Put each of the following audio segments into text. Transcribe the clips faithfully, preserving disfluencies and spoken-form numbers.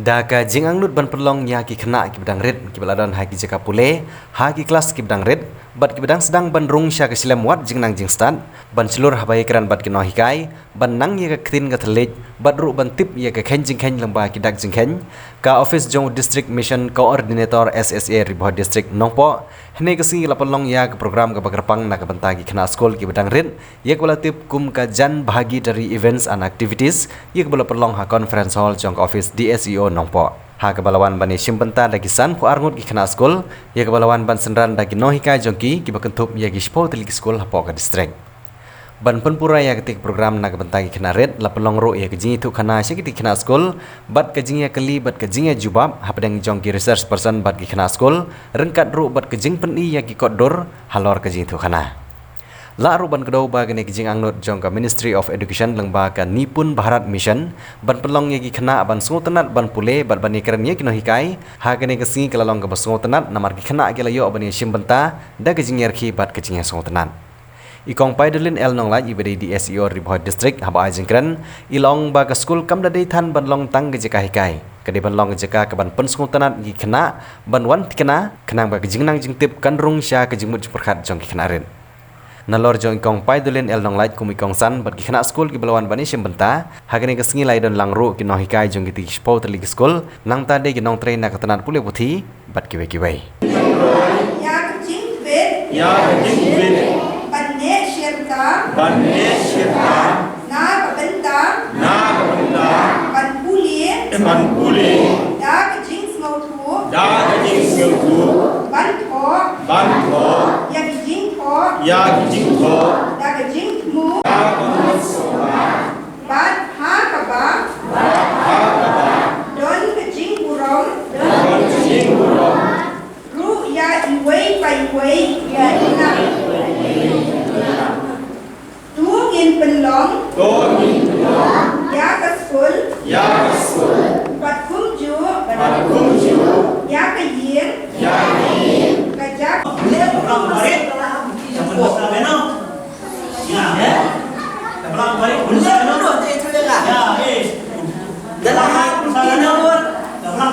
Da ka jingangnud ban pynlong ïa ki khynnah kiba dang rit kiba la don ha ki jaka pule ha ki klas kiba dang rit bad kiba dang sdang ban rung sha ka shlem wad jingnang jingstad, ban shlur haba ïakren bad ki nonghikai, ban nang ïa ka ktien ka thylliej bad ruh ban tip ïa ka kheiñ jingkheiñ lyngba ki dak jingkheiñ, ka ophis jong u District Mission Coordinator S S A Ri Bhoi District Nongpoh hynne ka sngi la pynlong ïa ka program kaba kyrpang na ka bynta ki khynnah skul kiba dang rit, ïa kaba la tip kum ka Jan Bhagidari Events and Activities, ïa kaba la pynlong ha Conference Hall jong ka ophis D S E O Nongpoh. Ha kaba la wan ban ïashim bynta da ki sanphew ar ngut ki khynnah skul, ïa kaba la wan ban synran da ki nonghikai jong ki kiba kynthup ïa ki shiphew tylli ki skul hapoh ka district. Ban pynpura ïa kata ka program na ka bynta ki khynnah rit, la pynlong ruh ïa ka jingïathuhkhana sha kita ki khynnah skul bad ka jingïakylli bad ka jingïajubab hapdeng jong ki resource person bad ki khynnah skul, ryngkat ruh bad ka jingpyni ïa ki kot dur halor ka jingïathuhkhana. Lah ruh ban kdew ba kane ka jingangnud jong ka Ministry of Education lyngba ka Nipun Bharat Mission ban pynlong ïa ki khynnah ban sngewtynnat ban pule bad ban ïakren ïa ki nonghikai ha kane ka sngi ka la long kaba sngewtynnat namar ki khynnah ki la ïoh ban ïashim bynta da ka jingïarkhie bad ka jingïasngewtynnat. I Kong Paidolin L Nonglait iba dei D S E O Ri Bhoi District haba ai jingkren, i la ong ba ka skul kam da dei than ban long tang ka jaka hikai, ka dei ban long ka jaka kaban pynsngewtynnat ïa ki khynnah ban wan thikna khnang ba ka jingnang jingtip kan rung sha ka jingmut jingpyrkhat jong ki khynnah rit. Nalor jong i Kong Paidolin L Nonglait kum i kongsan bad ki khynnah skul kiba la wan ban ïashim bynta ha kane ka sngi la ïadon lang ruh ki nonghikai jong kita ki shiphew tylli ki skul, nangta de ki nongtrei na ka tnat pule puthi bad kiwei kiwei. Ïa ka jingtbit. Ïa ka jingtbit. Ban neh shirta. Ban neh shirta. Na ka bynta. Na ka bynta. Ban pule. Ban pule. Da ka jingsngewthuh. Da ka jingsngewthuh. Ban thoh. Ban thoh. Ïa ka jingthoh. Ïa ka jingthoh. Da ka jingthmu. Da ka jingthmu. Bad ha kaba. Bad ha kaba. Don ka jingburom. Don ka jingburom. Ruh ïa iwei pa iwei. Ïa ina. To ngin pynlong. To ngin pynlong. Ïa ka skul. Ïa ka skul. Bad kumjuh. Bad kumjuh. Ïa ka ïing. Ïa ka ïing. Ka jaka. Leh program barit. Ïa, eh? Program barit. Leh program barit. Ïa, eh. Dalam hal pynawar,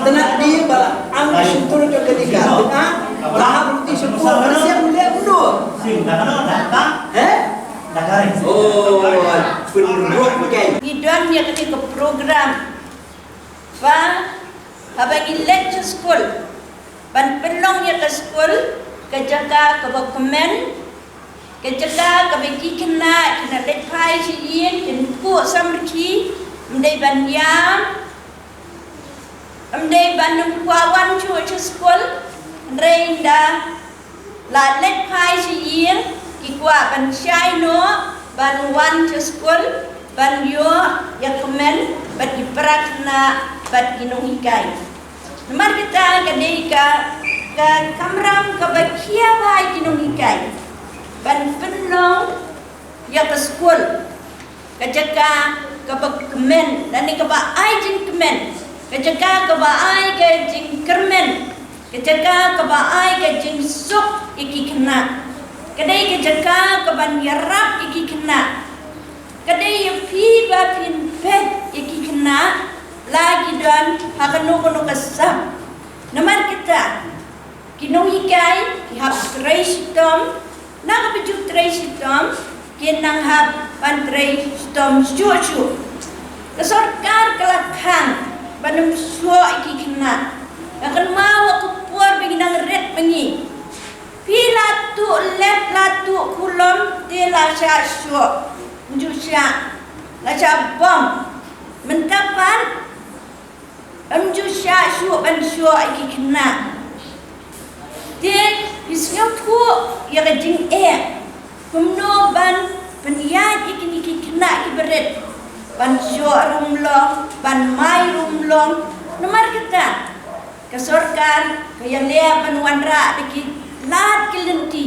tena di ba am syukur ke ketika. Tengah, lahap roti syukur, siap mulia mundur. Eh? Oh, pynruh pakai. Ngi don ïa kane ka program ba haba ngi leit sha skul ban pynlong ïa ka skul ka jaka kaba kmen, ka jaka kaba ki khynnah kin leit phai sha ïing kin kuh samrkhie, ym dei ban ïam, ym dei ban ym kwah wan shuh sha skul, hynrei ynda la leit phai sha ïing ki kwah ban shai noh ban wan sha skul ban ïoh ïa kmen bad ki para khynnah bad ki nonghikai. Namar kata ka dei ka, ka kamram kaba khia bha ïa ki nonghikai ban pynlong ïa ka skul ka jaka kaba kmen lane kaba ai jingkmen, ka jaka kaba ai ka jingkyrmen, ka jaka kaba ai ka jingsuk ïa ki khynnah, ka dei ka jaka kaban ïarap ïa ki khynnah. Ka dei ïa phi ba phin peit ïa ki khynnah la ki don ha kano kano ka sap. Namar kata ki nonghikai ki hap trei shitom, na kaba ju trei shitom kin nang hap ban trei shitom shuh shuh. Ka sorkar ka la khang ban ym shoh ïa ki khynnah. Ka kynmaw ka por ba ngi nang rit ma ngi. Phi la tuh lep la tuh kulom te la shah shoh. Ym ju shah, la shah bom. Mynta pat ym ju shah shuh ban shoh ïa ki khynnah. Te phi sngewthuh ïa ka jingeh kumno ban pynïaid ïa kine ki khynnah kiba rit, ban shoh ruh ym long, ban mai ruh ym long. Namar kata ka sorkar ka ïaleh ban wanrah da ki lad ki lynti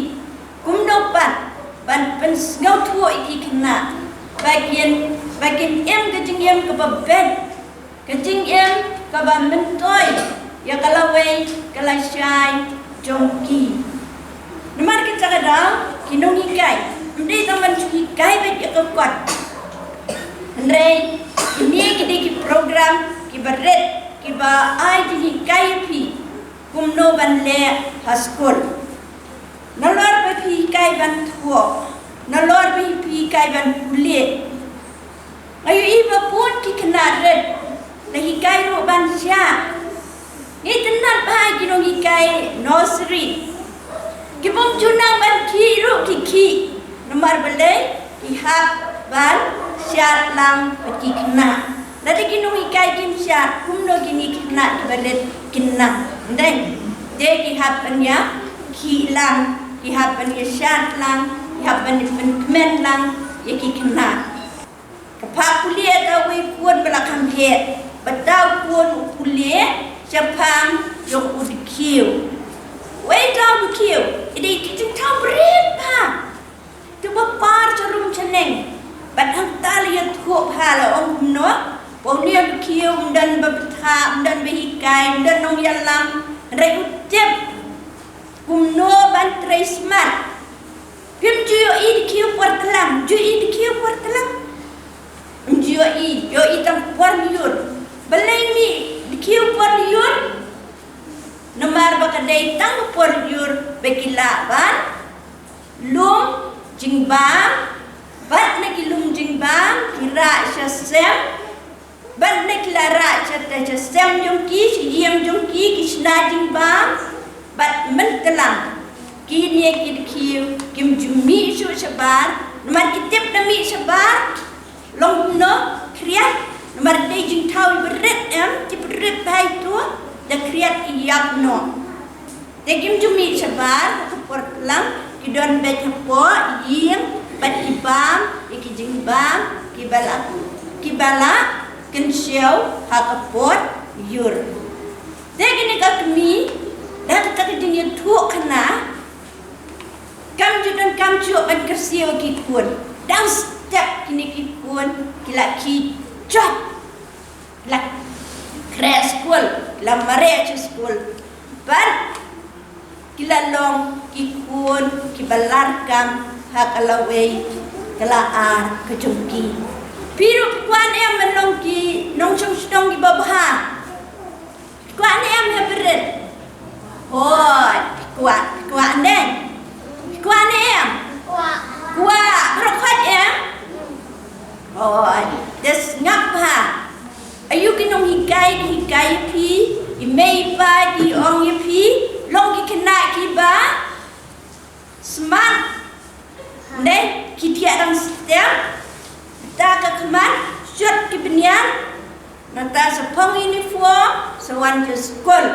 kumno pat ban pynsngewthuh ïa ki khynnah ba kin, ba kin im ka jingim kaba beit, ka jingim kaba myntoi ïa ka lawei ka lashai jong ki. Namar kata ka daw ki nonghikai ym dei tang ban shu hikai beit ïa ka kot, hynrei kine ki dei ki program kiba rit, ki Ba ai jinghikai ïa phi kumno ban leh ha skul. Nalor ba phi hikai ban thoh, nalor ba phi hikai ban pule. Nga ïohi ba bun ki khynnah rit la hikai ruh ban shad. Ngi tynnat bha ïa ki nonghikai nursery. Ki bym ju nang ban khih ruh ki khih. Namar balei? Ki hap ban shad lang bad ki khynnah. Lada ki nonghikai kim shad, kumno kine ki khynnah kiba rit kin nang? Ym dei. Te ki hap ban ïa khih lang, ki hap ban ïa shad lang, ki hap ban ïa pynkmen lang ïa ki khynnah. Ka phah pule da uwei u khun ba la kham heh, bad da u khun u pule shaphang jong u dkhiew. Wei da u dkhiew, i dei ki jingthaw bret bha. Te ba par sharum shaneng, bad hangta la ïathuh bha, la ong kumno, ba une u dkhiew ym don ba bthah, ym don ba hikai, ym don nongïalam, hynrei u tip kumno ban trei smat. Phim ju ïohi dkhiew por tlang, ju ïohi dkhiew por tlang. Ym ju ïohi, ïohi tang por lyiur. Balei mih dkhiew por lyiur? Namar ba ka dei tang por lyiur ba ki lah ban lum jingbam, bad na ki lum jingbam ki rah sha sem, bad na ki la rah sha te sha sem jong ki, sha ïing jong ki, ki shna jingbam, bad mynta lang kine ki dkhiew kim ju mih shuh shabar, namar ki tip da mih shabar long kumno, khriat, namar dei jingthaw iba rit em, ki rit bha ïa tu, da khriat ki ïap noh. Te kim ju mih shabar ha ka por tlang, ki don beit hapoh ïing bad ki bam ïa ki jingbam kiba la, kiba la kynshew ha ka por lyiur. Te kine ka kmie, da kata ka jingïathuh khana, kam ju donkam shuh ban kyrsiew ïa ki khun. Dang step kine ki khun ki la khie jot. La khreh skul, la mareh sha skul. Bad ki la long ki khun kiba larkam ha ka lawei ka la ar ka jong ki. Phi ruh phi kwah ne em ban long ki nongshong shnong kiba bha? Phi kwah ne em, ïa barit? Hooid, phi kwah, phi kwah ne? Phi kwah ne em? Kwah. Kwah, baroh khoit em? Hooid, te sngap bha. Aïu ki nonghikai ki hikai ïa phi, i mei i pa ki ong ïa phi, long ki khynnah kiba smat. Ne, ki thiah dang step, ta ka khmat, shut ki bnian, nangta shaphang uniform, sa wan sha skul.